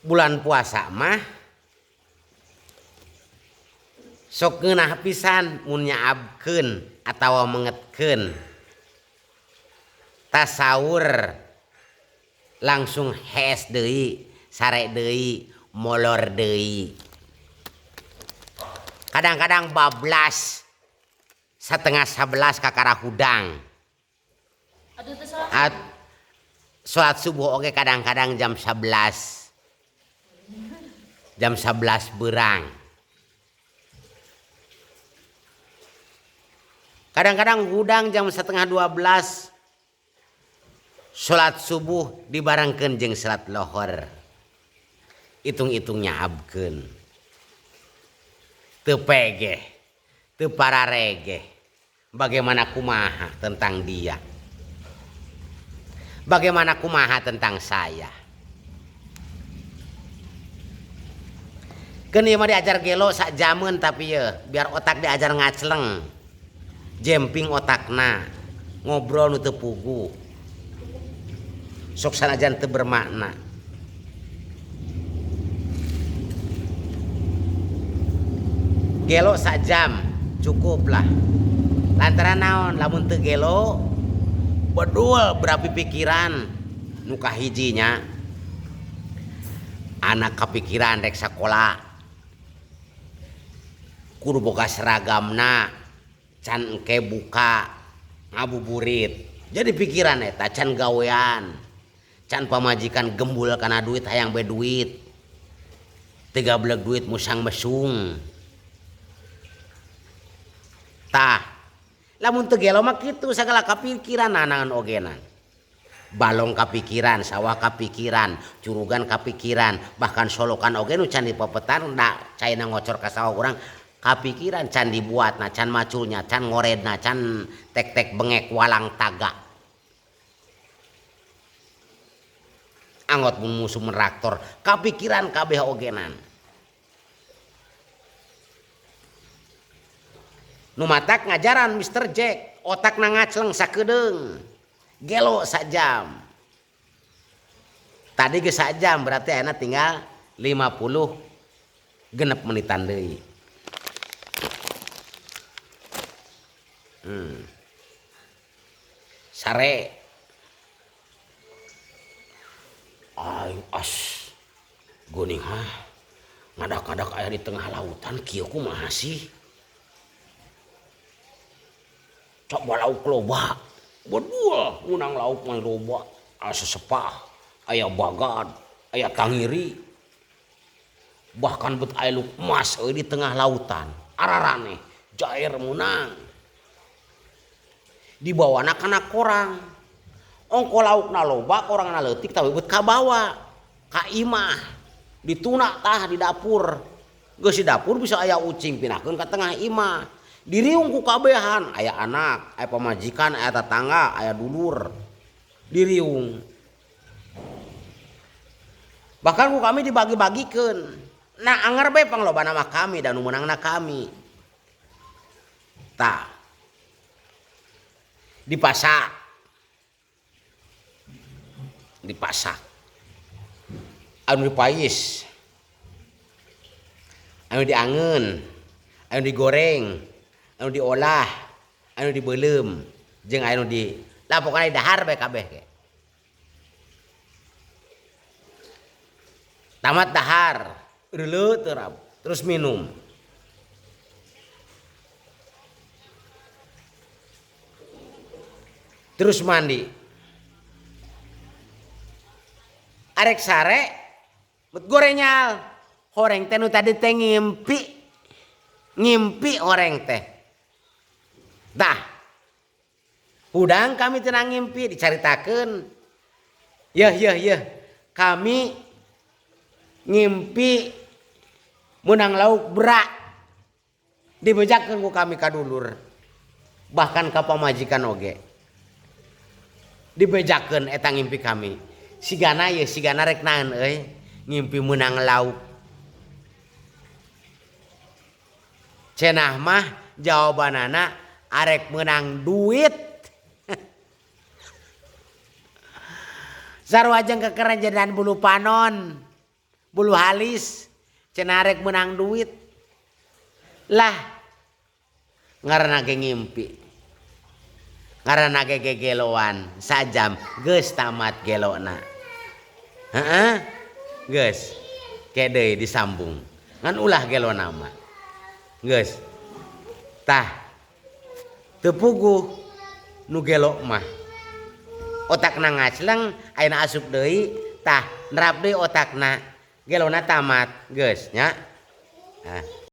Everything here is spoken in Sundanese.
Bulan puasa mah sok ngeunah pisan mun nyaabkeun atawa mengetkeun tasawur langsung hees deui sare deui molor deui. Kadang-kadang bablas satengah sabelas kakara hudang. At salat subuh oge kadang-kadang jam 11 jam 11 berang. Kadang-kadang hudang jam setengah 12 salat subuh dibarengkeun jeung salat lohor. Itung-itung nyaabkeun. Teu pegeh, teu pararegeh. Bagaimana kumaha tentang dia? Bagaimana kumaha tentang saya? Keun ieu mah diajar gelo sajameun tapi ye biar otak diajar ngacleng. Jemping otakna, ngobrol nu teu puguh. Sok sanajan teu bermakna. Gelo sajam cukup lah. Lantaran naon lamun teu gelo bedul berapi pikiran nu kahijinya anak kapikiran rek sakola kudu boga seragamna can engke buka ngabuburit jadi pikiran eta can gawean can pamajikan gembul kana duit hayang bae duit teu gablek duit musang mesung tah lamun teu gelo mah kitu sagala kapikiran nanaon ogena. Balong kapikiran, sawah kapikiran, curugan kapikiran, bahkan solokan oge nu can dipepetan da caina ngocor ka sawah urang kapikiran can dibuatna, can maculnya, can ngoredna, can tek-tek bengek walang taga. Anggot mun musuh meraktor kapikiran kabeh ogenan. Nu matak ngajaran Mister Jack, otakna ngacleng sakedeung. Gelo sajam. Tadi geus sajam berarti ayeuna tinggal 50 genep menitan deui. Sare. Aing as geuning hah ngadak-ngadak aya di tengah lautan kieu kumaha sih? Coba lauk loba. Bedul menang lauk mah loba, asa sepah, aya bagad, aya tangiri. Bahkan bet aya luk emas euy di tengah lautan. Araraneh jair menang. Dibawana kana korang. Ongko laukna loba, korangna leutik tapi bet kabawa ka imah. Dituna tah di dapur. Geus di dapur bisa aya ucing pindahkeun ka tengah imah. Diriung ku kabehan, aya anak, aya pamajikan, aya tatangga, aya dulur. Diriung. Bahkan ku kami dibagi-bagikeun. Nah anger bae panglobana mah kami dan nu meunangna kami. Tah. Dipasak. Dipasak. Anu dipais. Anu diangeun, anu digoreng, anu diolah, anu dibeuleum, jeung anu di lah pokona didahar bae kabeh ge. Tamat dahar, reuleuh teu rab, terus minum. Terus mandi. Arek sare, bet gorenyal. Horeng teh nu tadi teh ngimpi. Ngimpi horeng teh. Tah. Hudang kami tenang ngimpi dicaritakeun. Yeuh yeuh yeuh. Kami ngimpi menang lauk berak. Dibejakeun ku kami ka dulur. Bahkan ka pamajikan oge. Dibejakeun eta ngimpi kami. Sigana ye sigana rek naon euy ngimpi menang lauk. Cenah mah jawabanana arek menang duit. Sarua jeung kekerejenan bulu panon. Bulu halis cenah rek menang duit. Lah ngaranna ge ngimpi. Ngaranna ge gegeloan sajam geus tamat gelona. Heeh. Geus. Ke deui disambung. Ngan ulah gelona mah. Geus. Tah. Teu puguh nu gelo mah. Otakna ngacleng ayeuna asup deui tah nerap deui otakna. Gelona tamat geus nya. Nah.